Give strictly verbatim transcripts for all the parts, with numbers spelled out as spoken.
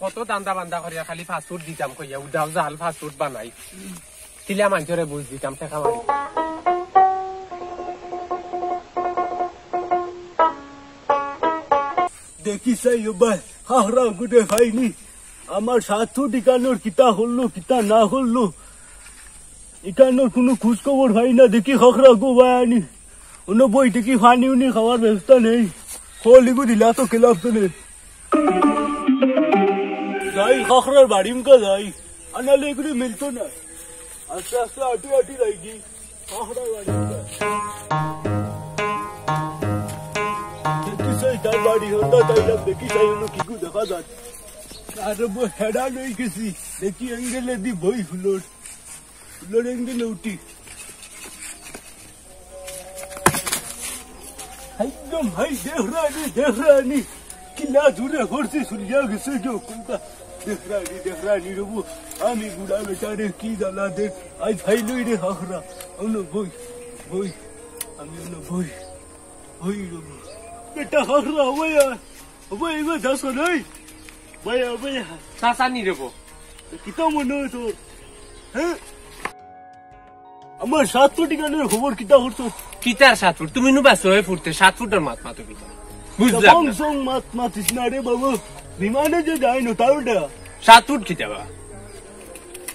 কত ধান্দা বান্দা করিয়া খালি ফাস্ট ফুড দিতাম কইয়া, উদাও জাল ফাস্ট ফুড বানাই। কিলা মানষরে বুঝ দিতাম, টেকা মারি। দেখি চাই ও ভাই, খাখরা গুটে পাইনি। আমার সাত ফুট ইকানোর কিতা করলো, কিতা না করলো, ইকানোর কুনু খোঁজ খবর পাই না। দেখি খাখরা গো ভাই আনি, অনো বই দেখি পানি উনি খাওয়ার ব্যবস্থা নেই। খলিগু দিলা তো খেলাফ তো নেই। যাই, খাখরার বাড়ি মুখা যাই, আনালে এগুলি মিলতো না। আস্তে আস্তে আটি আটি যাই কি, খাখরার বাড়ি মুখা। দেখি চাই তার বাড়ি হন্দা, তাইলাম দেখি চাই অনো কিগু দেখা যায়। আর বো হেডা লই গেছি, দেখি অ্যাঙ্গেলে দি বই ফুলর। লড়েঙ্গে লৌটি। একদম হাই দেখরানি, দেখরানি। কিলা জুরে হরছি, সুলিয়া গেছে যে কোনটা। দেখরানি, দেখরানি রবু। আমি বুড়া বেটারে কি জ্বালা দেখ। আই ভাই লই রে হাখরা। অনো বই, বই। আমি অনো বই। বই রবু। বেটা হাখরা, ওয়া। ওবা, এবার যাস নাই? ভাইয়া, ভাইয়া। চাচা নি রে বো। কিতা মনে হয় তোর? হ্যাঁ? আমার সাত ফুট ইকানোর খবর কিতা করছো? কিতার সাত ফুট? তুমি নু বাসো হয়ে ফুটতে সাত ফুটর মাত মাতো কিতা? বুঝলাম না। সং মাত মাতিস না রে বাবু। বিমানে যে যাই না, তাও না। সাত ফুট কিতা বা?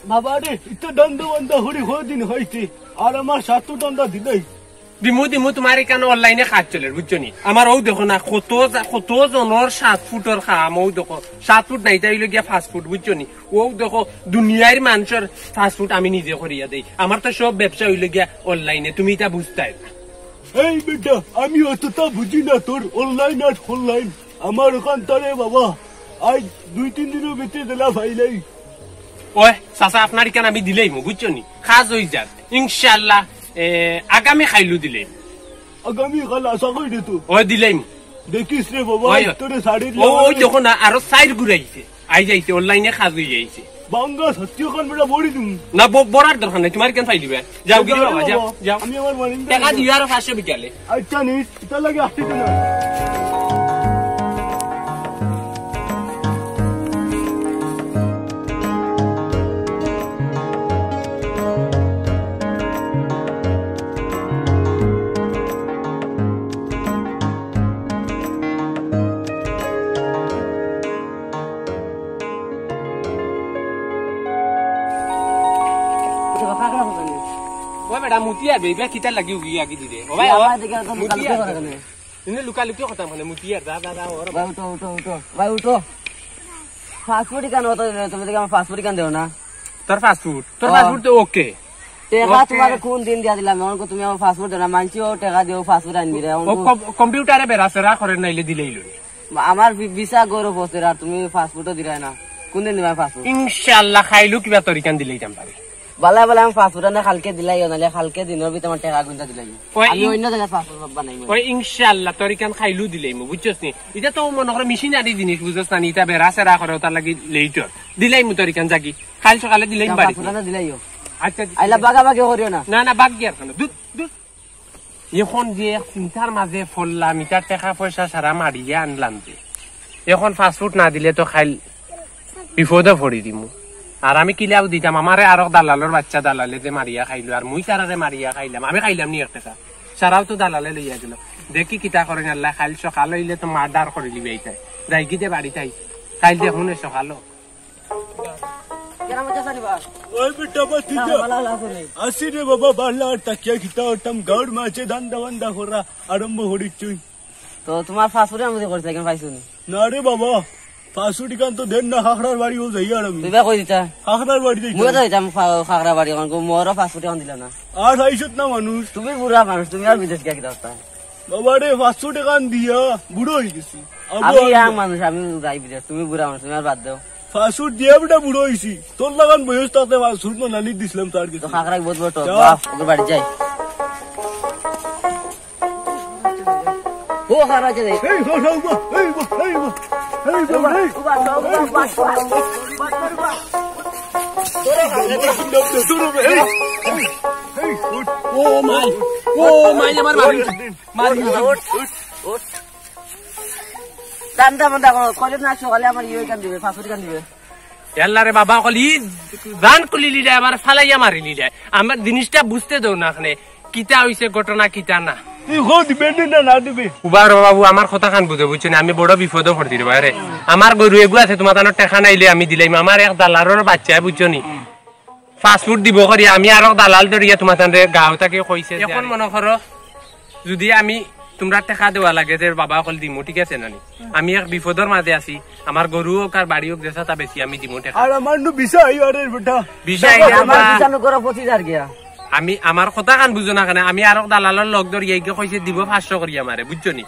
বাবা রে, ইতো দণ্ড বন্ধ হরি হদিন হইতে। আর আমার সাত ফুট দণ্ড দিলেই। দিমু, দিমু, তুমার ইকানো অনলাইনে কাজ চলের, বুঝছো নি? আমার অউ দেখো না, কত জা-, কত জনর সাত ফুটর কাম, অউ দেখো, সাত ফুট নাই, তাই অইলো গিয়া পাঁচ ফুট, বুঝছো নি? অউ দেখো, দুনিয়ার মানষর পাঁচ ফুট আমি নিজে করিয়া দেই। আমার তো সব ব্যবসা অইলো গিয়া অনলাইনে, তুমি ইতা বুঝতায় না। এই বেটা, আমি অততা বুঝি না তোর অনলাইন আর ফনলাইন। আমার অখান তারে বাবা, আজ দুই তিন দিনর ভিতরে দিলা পাইলাই। ওই, চাচা, আপনার ইখান আমি দিলাইমু, বুঝছো নি? কাজ অই যার। ইনশাআল্লাহ, এ, আগামী কাইলউ দিলাইমু। আগামী কাল আশা করি দে তো। ওই দিলাইমু। দেখিস রে বাবা, ওই, তোরে শাড়ির ও, ওই লাগাই। দেখো না, আরো চাইর ঘুরাইছে। আই যাইছে, অনলাইনে কাজ অই যাইছে। বাঙ্গা সত্যি অখান বেটা বড়ি দিমু। না, ব-, বড়ার দরকার নাই, তুমার ইখান পাইলিবে। যাও, গিরি বাবা, যাও, যাও। আমি আমার মর্নিং টাকা দিও আরো পাঁচশো বিকালে। আচ্ছা, নিস, ইতার লাগি আসতে তো না। ও বেটা, মুতিয়ার বে, ইবা কিতার লাগি উগি আগি দিলে? ও ভাই, ও, মুতিয়ার। ইনে লুকালুকি কথা মানে, মুতিয়ার, যা, যা, যা, ওর। ভাই, উঠো, উঠো, উঠো। ভাই, উঠো। পাসপোর্ট ইখান অত দিলে, তুমি দেখি আমার পাসপোর্ট ইখান দেও না। তোর পাসপোর্ট? তোর ও। পাসপোর্ট তো ওকে। টেকা ওকে। তুমারে কুন দিন দিয়া দিলাম, অখন তুমি আমার পাসপোর্ট দেও না, মানছি ও টেকা দিও, পাসপোর্ট আনবি রে, ও অখন কম-, কম্পিউটারে বেড়াছেড়া করে নাইলে দিলেই লই। আমার ভি-, ভিসা গরো পড়ছে আর তুমি পাসপোর্টও দিরায় না। কুন দিন দিবা পাসপোর্ট? ইনশাআল্লাহ, খাইলু কিবা তরিকান দিলেই যাম পারি। বালা বালা, আমি পাসপোর্ট আনে কালকে দিলাইও, নাইলে কালকে দিনর ভিতরে আমার টেকা গুনতা দিলাইও। ওই আমি ইন-, অন্য জাগাত পাসপোর্ট বানাইমু। ওই ইনশাআল্লাহ, তরিকান খাইলু দিলাইমু, বুঝছস নি? ইটা তো মনে করে মেশিনারি জিনিস, বুঝছস না নি? ইটা বেড়াছেড়া করে, ওটার লাগি লেইটর। দিলাইমু তরিকান জাগি। কাইল সকালে দিলাইমু বাড়িত। পাসপোর্ট আনে দিলাইও। আচ্ছা, আইলা বাগাবাগি করিও না। না, না, বাগ গিয়ার কেনে? দুধ, দুধ। অখন যে এক চিন্তার মাঝে পড়লাম, ইতার টেকা পয়সা সারা মারিয়া আনলাম যে। অখন পাসপোর্ট না দিলে তো কাইল বিপদো পড়ি দিমু। আর আমি কিলাও দিতাম, আমারে আরক দালালর বাচ্চা দালালে যে মারিয়া খাইলো, আর মুই তারারে মারিয়া খাইলাম, আমি খাইলাম নি এক টেকা। সারাও তো দালালে লইয়া গেল। দেখি কিতা করেন আল্লাহ, কাইল সকাল অইলে তো মার্ডার করিলিবে ইতায়। যাইগি দে বাড়িত আই। কাইল দেখমু নে সকালো। কেরামত আছনি বা? ওই বেটা, বাতি না, যা। ভালা, ভালা আছনি। আছি রে বাবা, ভালা, আর থাকিয়া কিতা করতাম, গাউর মাঝে ধান্দা বান্দা করা আরম্ভ করিছুই। তো তুমার পাসপোর্ট আমি করছি, ইখান পাইছো নি? না রে বাবা, পাসপোর্ট ইখান তো দেন না, খাখরার বাড়িও যাই আর আমি। তুই বা কই দিতা? খাখরার বাড়ি যাই। মুইও তো যাইতাম খা-, খাখরা বাড়ি, অখন মোরও পাসপোর্ট ইখান দিলা না। আর আইছত না মানুষ। তুমি বুড়া মানুষ, তুমি আর বিদেশ গিয়া কিতা করতা? বাবা রে, পাসপোর্ট ইখান দিয়া বুড়া অই গেছি। আবু আমি আর ইয়াং না। মানুষ, আমি যাই বিদেশ, তুমি বুড়া মানুষ, তুমি আর বাদ দেও। পাসপোর্ট দিয়া বেটা বুড়া অইছি। তোর লাখান বয়স থাকতে পাসপোর্ট বানানি দিছলাম তার গেছে। তো খাখরা বহুত বড় টক, যা। বাপ, ওর বাড়ি যাই। ও খাখরা যাই। এই, হো, হো, হো, এই, হো, এই, হো, এই, হো, এই। ও মাই, ও মাই, আমার মারি, মারি। ধান্দা বান্দা করো, কইলে না সকালে আমার ইয়ে কান দিবে, পাসপোর্ট কান দিবে। ইয়াল্লা রে বাবা, অকল ই জান খুলি লিলায়, আমার ফালাইয়া মারি লিলায়। আমার জিনিসটা বুঝতে দেও না এখানে। কিতা হইছে ঘটনা, কিতা না। তুই কো দিবে নি না না দিবে? উবা রে বাবু, আমার কথা খান বুঝো, বুঝছো নি? আমি বড় বিপদো পড়ছি রে ভাই রে। আমার গরু এগু আছে, তোমার তানোর টেকা নাইলে আমি দিলাইমু। আমার এক দালালর বাচ্চায়, বুঝছো নি? পাসপোর্ট দিব করি, আমি আরো দালাল ধরিয়া তোমার তানরে গাঁও থাকি কইছে যে এখন আরে। মনে করো, যদি আমি তোমরা টেকা দেওয়া লাগে যে বাবা অকল দিমু, ঠিক আছে না নি? আমি এক বিপদর মাঝে আছি, আমার গরু হোক আর বাড়ি হোক, যেসা তা বেশি আমি দিমু টেকা। আর আমার নু বিষয় আরে বেটা। বিষয় আমার আমার বিছানো করে পঁচিশ হাজার গিয়া। আমি আমার কথা খান বুঝো না কেনে, আমি আরো দালালর লগ ধরিয়া ইগে কইছে দিব পাঁচশো করি আমারে, বুঝছো নি?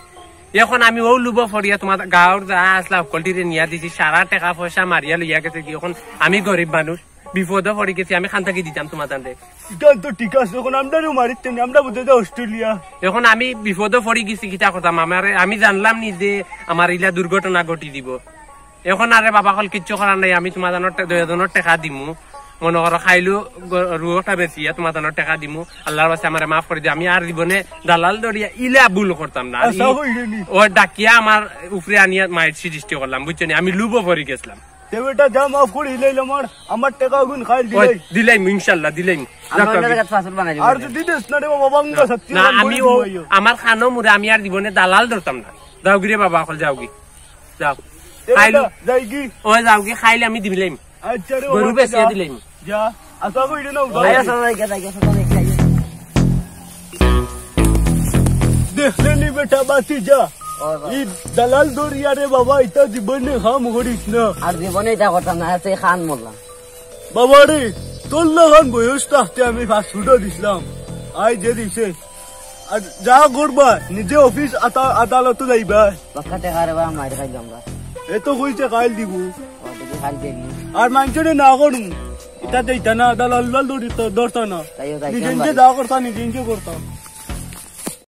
এখন আমি ও লুবো ফড়িয়া তোমার গাঁওর যা আসলা হকলটিরে নিয়া দিছি, সারা টেকা পয়সা মারিয়া লইয়া গেছে কি, এখন আমি গরিব মানুষ, বিপদো পড়ি গেছি, আমি খান থাকি দিতাম তোমার তানরে। ইটা তো ঠিক আছে, এখন আমরারেও মারিতে নি, আমরা বুঝে যে অস্ট্রেলিয়া। এখন আমি বিপদো পড়ি গেছি, কিতা করতাম? আমারে, আমি জানলাম নি যে আমার ইলা দুর্ঘটনা ঘটি দিব। এখন আরে বাবা অকল কিচ্ছু করার নাই, আমি তোমার তানোর টে-, দুইজনর টেকা দিমু। মনে করো খাইলু গ-, রুহটা বেচিয়া তোমার তানোর টেকা দিমু। আল্লাহর বাস্তে আমারে মাফ করি দিও, আমি আর জীবনে দালাল ধরিয়া ইলা ভুল করতাম না। আর আচ্ছা, ই-, হইলে নি। ও ডাকিয়া আমার উপরে আনিয়া মাইর সৃষ্টি করলাম, বুঝছো নি? আমি লুবো পড়ি গেছিলাম। তে বেটা যা মাফ করি লইল আমার, আমার টেকা গুন খাইল ওই, দিলাই। দিলাইমু, ইনশাল্লাহ দিলাইমু। আমরা যাও, অন্যের যাও। কাছে পাসপোর্ট বানাই না, দিবো। আর যদি দেস না রে বাবা, বাঙ্গা সত্যি না, আমি ও, আমার খানো মুরে আমি আর জীবনে দালাল ধরতাম না। যাওগি রে বাবা, অকল যাওগি। যাও। এ খাইল। বেটা, যাই কি? ও যাওগি, খাইল আমি দিলাইমু। আচ্ছা রে গরু বাবা, বেচিয়া যা। দিলাইমু। যা। আচ্ছা, কই রে না, উঠা। আয়, আচ্ছা, যাই গিয়া, যাই গিয়া, আচ্ছা, যাই গিয়া। দেখলে নি বেটা, বাতি যা। ও বাবা। ই দালাল ধরিয়া রে বাবা, ইতা জীবনে কাম করিস না। আর জীবনে ইতা করতাম না, আচ্ছা, খান মোল্লা। বাবা রে, তোর লাখান বয়স থাকতে আমি পাসপোর্টও দিছিলাম। আই যে দিছে। আর যা করবা, নিজে অফিস আতা-, আদালতো যাইবা। বাক্কা টেকা রে বা, মাইর খাইলাম বা। এ তো কইছে খাইল দিবো। ও, দেখি খাইল দিবি। আর মানষরে না করমু। ইতা দেইতা না, দালাল উলাল দৌড়ি তো, দৌড়তা না। তাইও যাই নিজে নিজে যা করতা, নিজে নিজে করতা।